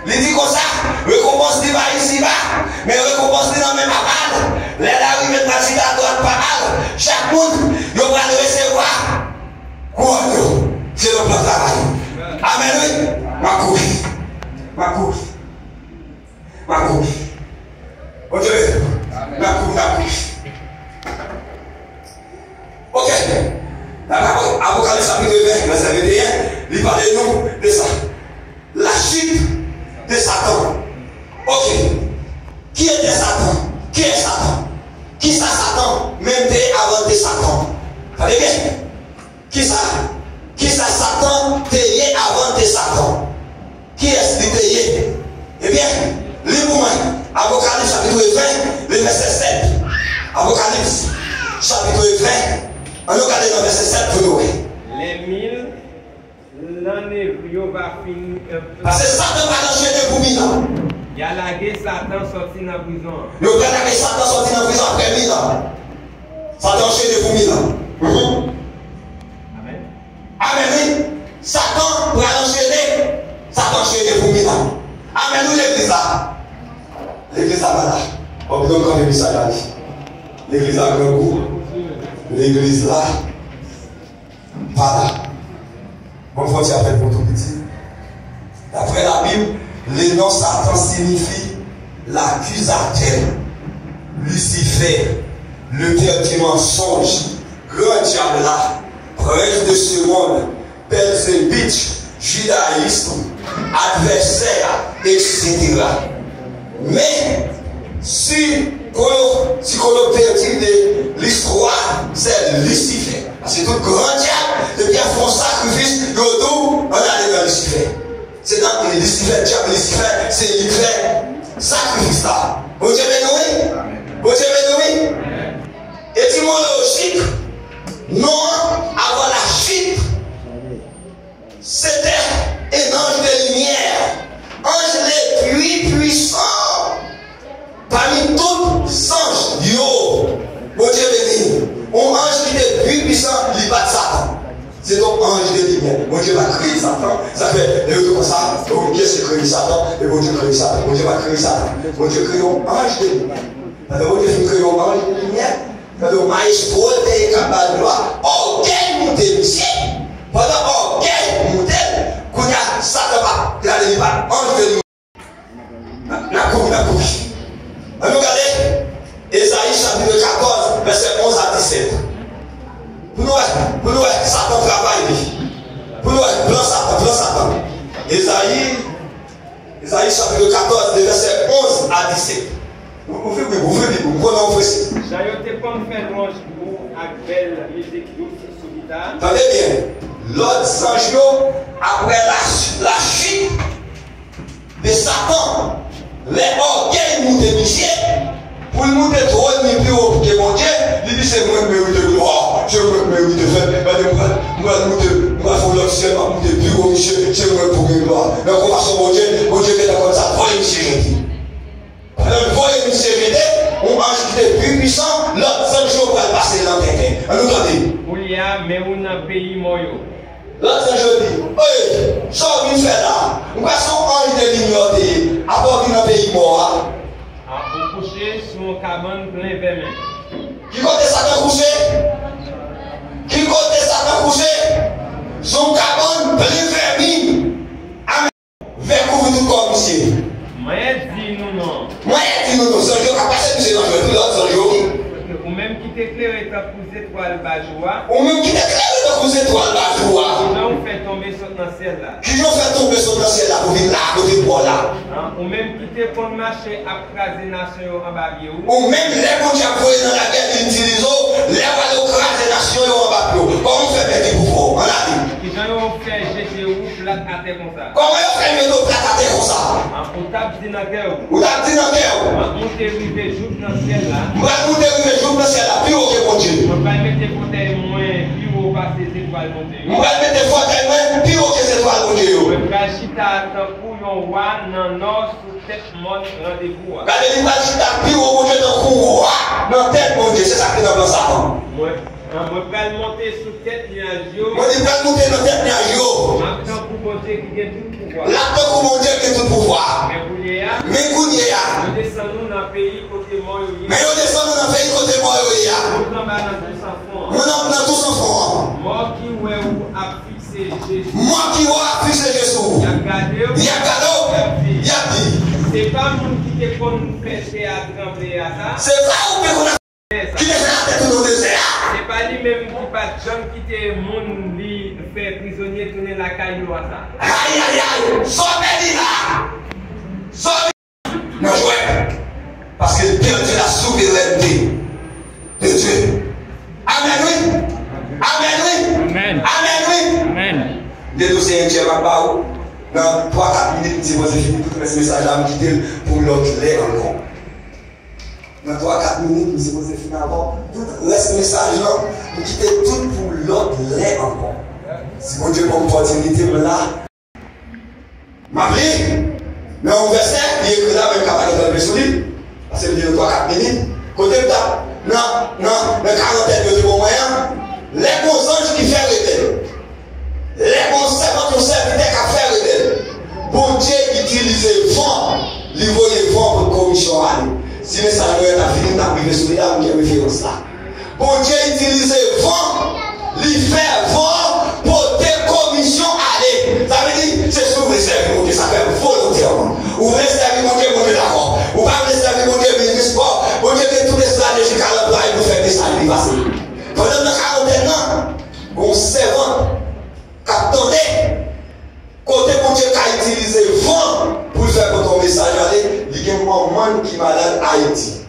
li di konsa, rekonpans li pa isiba, men rekonpans li nan men papa l. Lè l arive, l pral chita adwat papa l. Chak moun, yo pral resevwa kouwòn yo, selon plan travay yo. Amen, wi. M ap kouri. M ap kouri. M ap kouri. Bondye beni nou. M ap kouri, m ap kouri. Ok. Apokalips chapitre ven, vèsè venteyen, li pale nou de sa. La chute de Satan. Ok. Qui était Satan? Qui est Satan? Kisa Satan menm te ye avan l te Satan? Tande byen. Kisa, kisa Satan te ye avan l te Satan? Kiyès li te ye? Ebyen, li pou mwen. Apokalips chapitre ven, le vèsè sèt. Apokalips chapitre ven. Ann nou gade nan vèsè sèt pou nou wè. Les mille années yo va fini. Paske Satan pral anchene pou mil an. Y a lage Satan sòti nan prizon an. Yo pral lage Satan sòti nan prizon apre mil an. Satan anchene pou mil an. Mhm. Amen. Amen, wi. Satan pral anchene. Satan anchene pou mil an. Amen, wi, legliz la. Legliz la pa la. Bon, nou kanpe mesaj la, wi. Legliz la grangou. Legliz la pa la. Bon, fò ti apèl pou tou piti. D'après la Bible, le nom Satan signifie l'accusateur, Lucifer, le père du mensonge, grand diable là, prince de ce monde, Belzébuth, judaïsme, adversaire, et cetera. Men, si kon yo, si kon yo pèdi de listwa, se Lisifè. Paske tout gran dyab, depi y ap fè yon sakrifis, yo di w, ann ale nan Lisifè. Se nan Lisifè, dyab Lisifè, se li k fè sakrifis la. Bondye beni w, wi. Bondye beni w, wi. Etimolojik, non an, avan la chit, c'était un ange de lumière, ange le plus puissant parmi tout zanj yo. Bondye beni. Yon anj ki te pi pwisan, li pa t Satan. Se yon anj de limyè. Bondye pa t kreye Satan. Sa fè, lè yo di konsa, bon, kiyès ki kreye Satan? E Bondye kreye Satan. Bondye pa t kreye Satan. Bondye kreye yon anj de limyè. Pandan Bondye fin kreye yon anj de limyè, pandan yon mayestwo te ye k ap ba l glwa, ògèy moute misye. Pandan ògèy moute l, kounye a, Satan pa, gade, li pa anj de limyè. N ap kouri, n ap kouri. Ann nou gade Ezayi chapit katòz, vèsè onz a disèt. Pou nou wè, pou nou wè Satan travay li. Pou nou wè plan Satan, plan Satan. Ezayi, Ezayi chapit katòz, de vèsè onz a disèt. Ou, ouvri Bib, ouvri Bib, m konnen w prese. Jan yo te konn fè lwanj pou ou ak bèl mizik dous sou gita. Tande byen. Lòt zanj yo, apre la, la chit de Satan, lè ògèy moute misye, pou l moute twòn li pi wo ke Bondye, li di se mwen k merite glwa, se mwen k merite fèt. Gade, m pral, m pral moute, m pral fè yon lòt syèl, m ap moute pi wo misye, se mwen k pou gen glwa. Nan konpason Bondye, Bondye gentan konn sa, voye misye jete. Men ou nan peyi mò yo. Lòt zanj yo di, Ey, sa w vin fè la? M kwè se yon anj de linyon w te ye, apa w vin nan peyi mò a? An, ou kouche sou yon kabann plen vèmin. Ki kote Satan kouche? Ki kote Satan kouche? Sou yon kabann plen vèmin. Amèn. Vè kouvri tout kò misye. Mwen di nou non. Mwen di nou non. Zanj yo ka pase misye nan jwèt, wi, lòt zanj yo, wi. Ou menm ki te klere tankou zetwal ba jou a. Ou menm ki te klere tankou zetwal ba jou a. Kijan w fè tonbe sot nan syèl la? Kijan w fè tonbe sot nan syèl la pou vin la, kote m pran w la? An, ou menm ki te konn mache ap kraze nasyon yo anba pye w. Ou menm, lè Bondye ap voye nan lagè, li itilize w, lè w ale w kraze nasyon yo anba pye w. Kòman w fè pèdi pouvwa w? Ann ale. Kijan yo fè jete w plat atè konsa? Kòman yo fè jete w plat atè konsa? An, ou t ap di nan kè w. Ou t ap di nan kè w. Mwen monte rive jouk nan syèl la. M pral monte rive jouk nan syèl la, pi wo ke Bondye. Mwen pral mete fotèy mwen pi wo pase zetwal Bondye yo. M pral mete fotèy mwen pi wo ke zetwal Bondye yo. Mwen pral chita tankou yon wa nan nò sou tèt mòn randevou a. Gade, li pral chita pi wo Bondye tankou wa nan tèt Bondye. Se sa k te nan plan Satan. Mwen, mwen pral monte sou tèt nyaj yo. Mwen di pral monte nan tèt nyaj yo. M ap tankou Bondye ki gen tout pouvwa. L ap tankou Bondye ki gen tout pouvwa. Men kounye a. Men kounye a. Yo desann nou nan peyi kote mò yo ye. Men yo desann nou nan peyi kote mò yo ye a. Moun anba nan tou san fon an. Moun anba nan tou san fon an. Mò ki wè ou ap fikse je sou ou. Mò ki wè ou ap fikse je sou ou. Y ap gade w. Y ap gade w. Y ap di. Y ap di. Se pa moun ki te konn fè tè a tranble a sa. Se pa ou ki konn ki te fè latè tounen dezè a. Se pa li menm ki pa t janm kite moun li fè prizonye tounen lakay yo a sa. Ayayay! Sa w pèdi la! Sa w nan jwèt. Paske l pèdi la souverènte de Dye. Amèn, wi! Amèn, wi! Amèn. Amèn, wi! Amèn. M te di w se yon djè m ap ba ou. Nan twa, kat minit, m sipoze fini tout rès mesaj la, m kite l pou lòt lè ankò. Nan twa, kat minit, m sipoze fin avè w. Tout rès mesaj lan, m kite tout pou lòt lè ankò. Si Bondye ban m opòtinite, m la. M ap li nan yon vèsè, li ekri la, men m ka pa gentan rive sou li, paske m di nou twa, kat minit. Kote m t ap, nan, nan, nan karantèn yo te ban mwen an, lè gon zanj ki fè rebèl. Lè gon sèvant, yon sèvitè k ap fè rebèl, Bondye itilize van, li voye van pou komisyon ale. Si mesaj mwen an t ap fini, m t ap rive sou li la, m gen referans la. Bondye itilize van, li fè van pote komisyon ale. Sa vle di, se si w vle sèvi Bondye, sa fè volontèman. Ou vle sèvi Bondye, Bondye dakò. Ou pa vle sèvi Bondye, biznis pa w. Bondye gen tout estrateji k al anplwaye pou fè mesaj li pase. Pandan m nan karantèn nan, gon sèvant k ap tande kote Bondye ka itilize van pou l fè pote yon mesaj ale, li gen manman l ki malad Ayiti.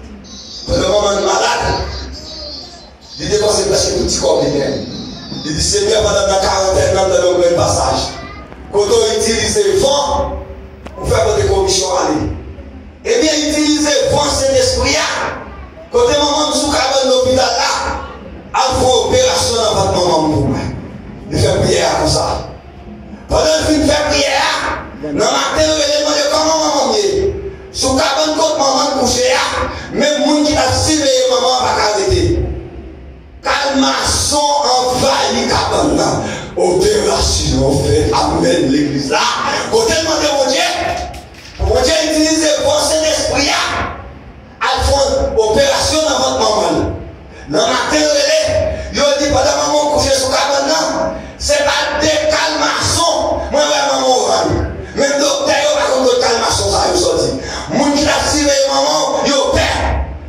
Pandan manman l malad, li depanse prèske tout ti kòb li genyen. Li di, Senyè, pandan m nan karantèn nan, m tande yon grenn pasaj. Kote w itilize van pou fè pote komisyon ale. Ebyen, itilize van Sentespri a. Kote manman m sou kabann lopital la, al fè yon operasyon nan vant manman m pou mwen. Li fè priyè a konsa. Pandan l fin fè priyè a, nan maten l rele l mande kòman manman m ye. Sou kabann kot manman l kouche a, menm moun ki t ap siveye manman an pa ka rete. Kalmason anvayi kabann nan. Operasyon fèt. Amèn, legliz la. Kote l mande Bondye, pou Bondye itilize van Sentespri a, al fè yon operasyon nan vant manman l. Nan maten, yo rele, yo di, pandan manman w kouche sou kabann nan, se pa de kalmason mwen wè manman w rann. Menm doktè yo pa konn kot kalmason sa yo sòti. Moun ki t ap siveye manman w, yo pè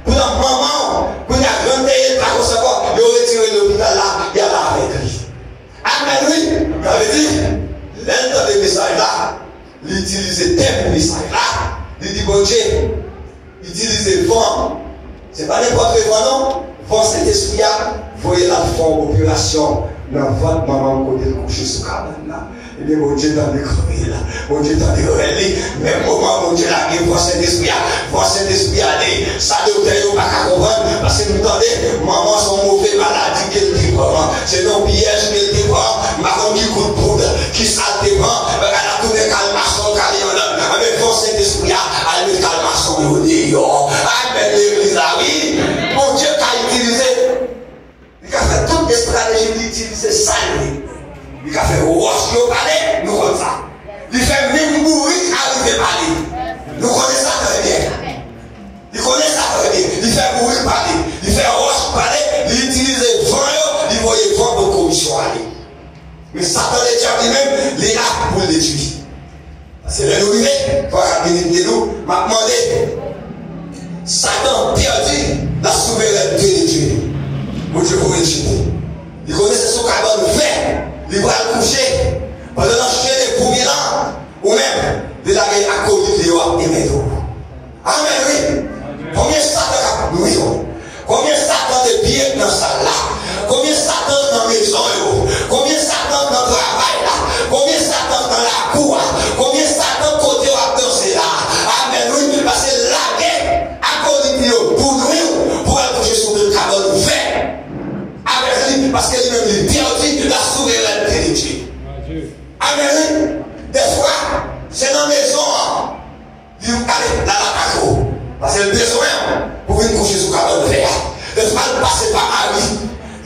pou nan manman w, kounye a grann te ye, l pa konsa ankò, yo retire l lopital la, y al avèk li. Amèn, wi. Sa vle di, lè l tande mesaj la, li itilize tèm mesaj la, li di, Bondye, itilize van. Se pa nenpòt van non. Van Sentespri a voye l al fè yon operasyon nan vant manman m kote l kouche sou kabann nan. Ebyen, Bondye tande kriye l. Bondye tande rèl li. Menm moman Bondye lage van Sentespri a, van Sentespri a di, sa doktè yo pa ka konprann, paske nou tande manman se yon move maladi ke l te pran. Se yon pyèj ke l te pran. M pa konn ki kout poud, ki sa l te pran. Bagay la tounen kalmason, l kale yon lòt. Anben, fòs Sentespri a al met kalmason yo deyò. Amèn, legliz la, wi. Bondye ka itilize. Li ka fè tout estrateji li itilize. Se sa l ye. Li ka fè wòch yo pale, nou konn sa. Li fè menm bourik arive pale. Nou konnen sa trè byen. Li konnen sa trè byen. Li fè bourik pale. Li fè wòch pale. Li itilize van yo. Li voye van pou komisyon ale. Men Satan Ledyab li menm, li la pou l detwi. Paske lè nou rive, fò kat minit de nou, m ap mande. Satan pèdi la souverènte de Dye. Bondye voye l chite. Li konnen se sou kabann fè li pral kouche. Pandan l anchene pou mil an, ou menm, li lage akolit li yo ap enmède w. Amèn, wi. Konbyen Satan k ap nwi w? Konbyen Satan te byen nan sal la? Konbyen Satan nan mezon yo? Konbyen Satan nan travay la? Konbyen Satan nan lakou a? Konbyen Satan kote w ap danse la? Amèn, wi. Paske lage akolit li yo pou nwi w, pou al kouche sou menm kabann fè avèk li, paske li menm li pèdi la souverènte de Dye. Amèn, wi. Dèfwa, se nan mezon an. Li ale, l al atake w. Paske l bezwen w pou vin kouche sou kabann fè a. Dèfwa l pase pa mari.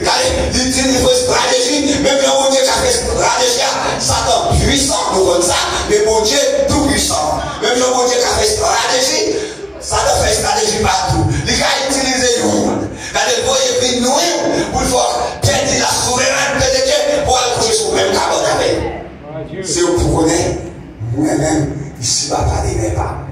Li ale, li di li fè estrateji, menm jan Bondye ka fè estrateji a, Satan pwisan, nou konn sa, men Bondye tou pwisan. Menm jan Bondye ka fè estrateji, Satan fè estrateji pa tou. Li ka itilize yon moun. Gade, l voye vin nwi w, pou l fè w pèdi la souverènte de Dye, pou w al kouche sou menm kabann avè l. Se ou pou konnen, mwen menm, isi papa demen pa m.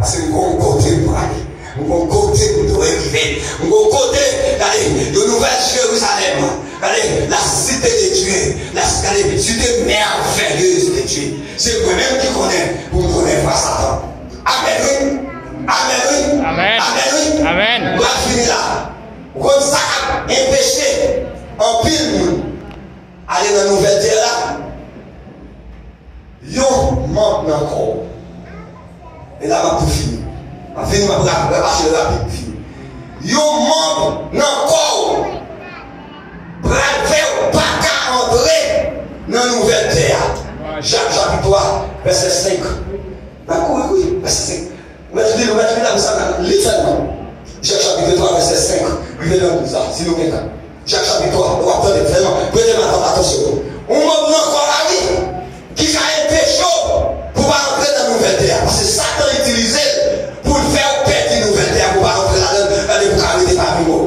Paske m gon kote m prale. M gon kote m dwe rive. M gon kote, gade, yon nouvèl Jerizalèm. Gade, la cité de Dieu. La, gade, cité merveilleuse de Dieu. Se mwen menm ki konnen pou m konnen vwa Satan. Amèn, wi. Amèn, wi. Amèn. Amèn, wi. Amèn. M pral fini la. Ou konn sa k ap enpeche anpil moun ale nan nouvèl tè la? Yon manm nan kò w. E la m ap tou fini. M ap fini, m ap rap-, rapache rapid pou fini. Yon manm nan kò w pral fè w pa ka antre nan nouvèl tè a. Jak chapit twa, vèsè senk. N ap kouri, kouri, vèsè senk. Ou mèt li, ou mèt li la, konsa, li sèlman. Jak chapit twa, vèsè senk, rive nan douz la, si nou gen tan. Jak chapit twa, w ap tande, sèlman, prete atann, atansyon. Yon manm nan kò w la, wi, ki ka enpeche w pou w pa antre nan nouvèl tè a. Paske Satan itilize l pou l fè w pèdi nouvèl tè a, pou w pa antre ladan l, gade pou w ka rete pami yo.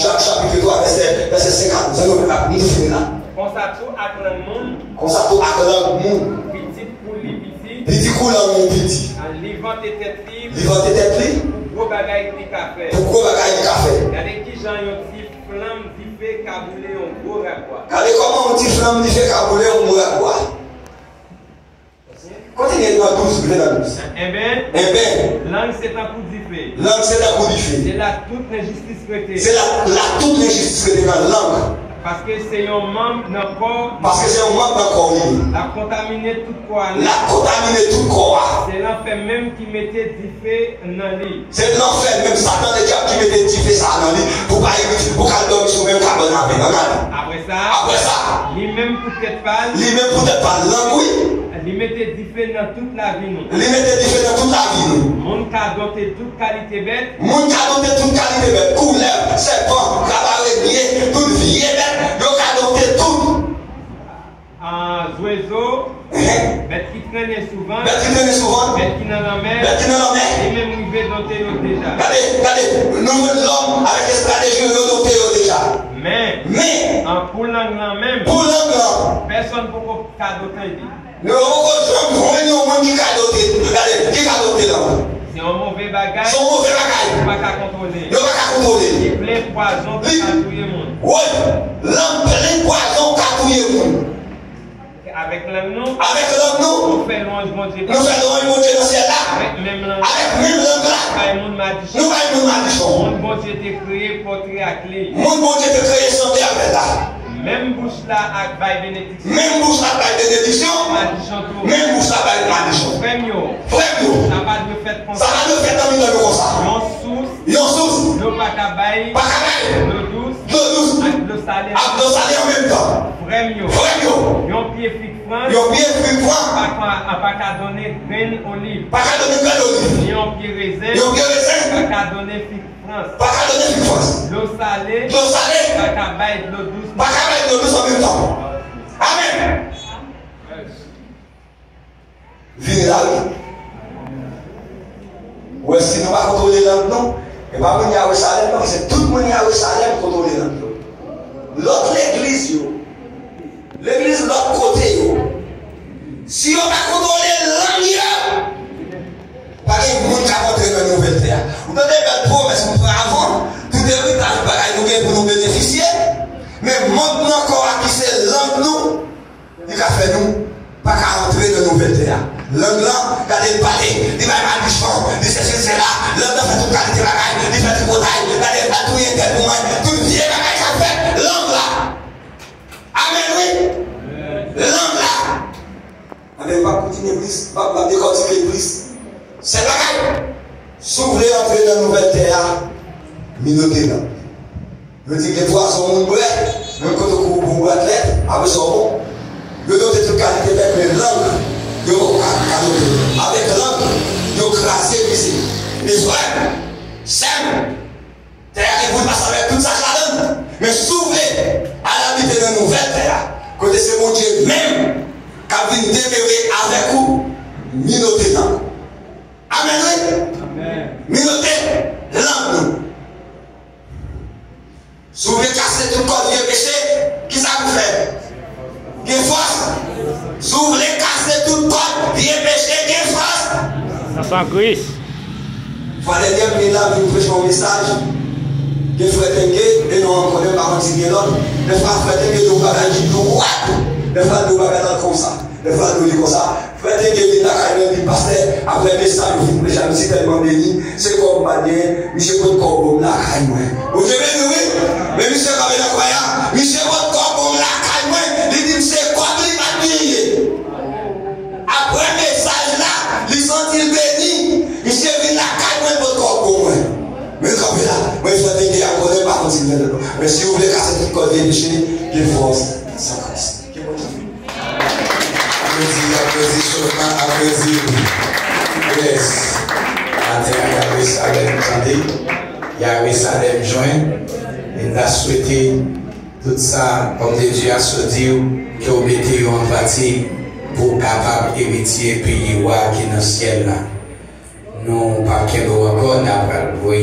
Jak chapit twa, vèsè, vèsè senk a douz. Ann nou, nou fini la. Konsa tou ak lang moun. Konsa tou ak lang moun. Pitit kou li piti. Pitit kou lang moun piti. Li vante tèt li. Li vante tèt li. Pou gwo bagay li ka fè. Pou gwo bagay li ka fè. Gade kijan yon ti flanm dife ka boule yon gwo rakwa. Gade kòman yon ti flanm dife ka boule yon gwo rakwa. Kontinye nan douz, rive nan douz. Enben, enben, lang se tankou dife. Lang se tankou dife. Se la tout lenjistis rete. Se la, la tout lenjistis rete nan lang. Paske se yon manm nan kò. Paske se yon manm nan kò w li ye. L ap kontamine tout kò a nèt. L ap kontamine tout kò a. Se lanfè menm ki mete dife nan li. Se lanfè menm, Satan Ledyab ki mete dife sa a nan li, pou pa itil, pou ka al dòmi sou menm kabann avè l. Ann gade. Apre sa, apre sa, li menm pou tèt pa l, li menm pou tèt pa l, lang, wi. Li mete dife nan tout lavi nou. Li mete dife nan tout lavi nou. Moun ka dote tout kalite bèt. Moun ka dote tout kalite bèt. Koulèv, sèpan, krab arenye, tout vye bèt, yo ka dote tout. Ah, zwezo, bèt ki trennen sou van, bèt ki trennen sou van, bèt ki nan lanmè, bèt ki nan lanmè, li menm rive dote yo deja. Gade, gade, nou jwenn lòm avèk estrateji yo, yo dote yo deja. Men, men, ah, pou lang lan menm, pou lang lan, pèsonn poko ka dote li. Nou poko janm jwenn yon moun ki ka dote, gade, ki ka dote lang. Se yon move bagay. Se yon move bagay. Yo pa ka kontwole. Yo pa ka kontwole. Li plen pwazon ki ka touye moun. Wi, lang plen pwazon ka touye moun. Avèk lang nou. Avèk lang nou. Nou fè lwanj Bondye. Nou fè lwanj Bondye nan syèl la. Avèk menm lang. Avèk menm lang la. Bay moun madichon. Nou bay moun madichon. Moun Bondye te kreye pòtre ak li. Moun Bondye te kreye sanble avè l la. Menm bouch la ak bay benediksyon. Menm bouch la bay benediksyon. Madichon tou. Menm bouch la bay madichon. Frè m yo. Frè m yo. Sa pa dwe fèt konsa. Sa pa dwe fèt nan mitan nou konsa. Yon sous. Yon sous. Dlo pa ka bay. Pa ka bay. Dlo dous. Dlo dous. Ak dlo sale. Ak dlo sale an menm tan. Frè m yo. Frè m yo. Yon pye fig frans. Yon pye fig frans. Pa ka, pa ka donnen grenn oliv. Pa ka donnen grenn oliv. Ni yon pye rezen. Ni yon pye rezen. Pa ka Ka donnen fig frans. Pa ka donnen fig frans. Dlo sale. Dlo sale. Pa ka bay dlo dous. Pa ka bay dlo dous an menm tan. Amèn. Vini la, wi. Ou wè, si nou pa kontwole lang nou, e pa moun Yerisayèm nan, se tout moun Yerisayèm kontwole lang yo. Lòt legliz yo, legliz lòt kote yo, si yo pa kontwole lang yo, pa gen moun k ap antre nan nouvèl tè a. Ou tande bèl pwomès m pran avan, tout eritaj bagay nou gen pou nou benefisye, men mond nan kò a ki se lang nou, li ka fè nou pa ka antre nan nouvèl tè a. Lang lan, gade l pale, li bay madichon, li sesi, li sela, lang lan fè tout kalite bagay, li fè tripotay, gade l al touye tèt pou mwen, tout vye bagay k ap fèt, lang la. Amèn, wi. Lang la. Amèn, m p ap kontinye plis, m p ap, m p ap dekòtike plis. Sèl bagay, si w vle antre nan nouvèl tè a, minote lang. Yo di gen pwazon moun bwè, menm kote w kou bon bwè lèt, apre sa w bon. Yo note tout kalite bèt, men lang, yo poko ka, ka note. Avèk lang, yo kraze, brize. E frè m, sè m, tè a gen pou l pase avèk tout sa k ladan l. Men si w vle al abite nan nouvèl tè a, kote se Bondye menm k ap vin demere avèk ou, minote lang. Amèn, wi. Minote lang nou. Si w vle kase tout kòd vye peche, kisa pou fè? Gen fòs. Si w vle kase tout kòd vye peche, gen fòs. Nan san Kris. Fwa dènyè m vin la, vin preche yon mesaj. Gen frè Tenge, e non ankò, men m pa konn si gen lòt. Dèfwa frè Tenge di yon bagay ki dwat. Dèfwa l di yon bagay la konsa. Dèfwa l di li konsa. Frè Tenge vin lakay mwen, li di, pastè, apre mesaj ou fin preche a, m si tèlman beni, se kòb m pa t genyen, misye pot kòb ban m lakay mwen. Bondye beni w, wi. Men misye kanpe nan kwen an, misye pot kòb ban m lakay mwen, li di m se kòb li pa t genyen. Apre mesaj la, li santi l beni, misye vin lakay mwen pot kòb ban mwen. Men kanpe la, mwen frè Tenge a konnen pa konn si l gen lòt. Men si w vle kase tout kòd vye peche, gen fòs nan san Kris. Ke Bondye Aplodi, aplodi, chofman, aplodi. Yes. Maten an, Yerisayèm tande. Yerisayèm jwenn. E n ta swete tout sa òm de Dye a sot di w, ke w mete yo an pratik pou w kapab eritye peyi wa ki nan syèl la. Nou p ap kenbe w ankò, n a pral voye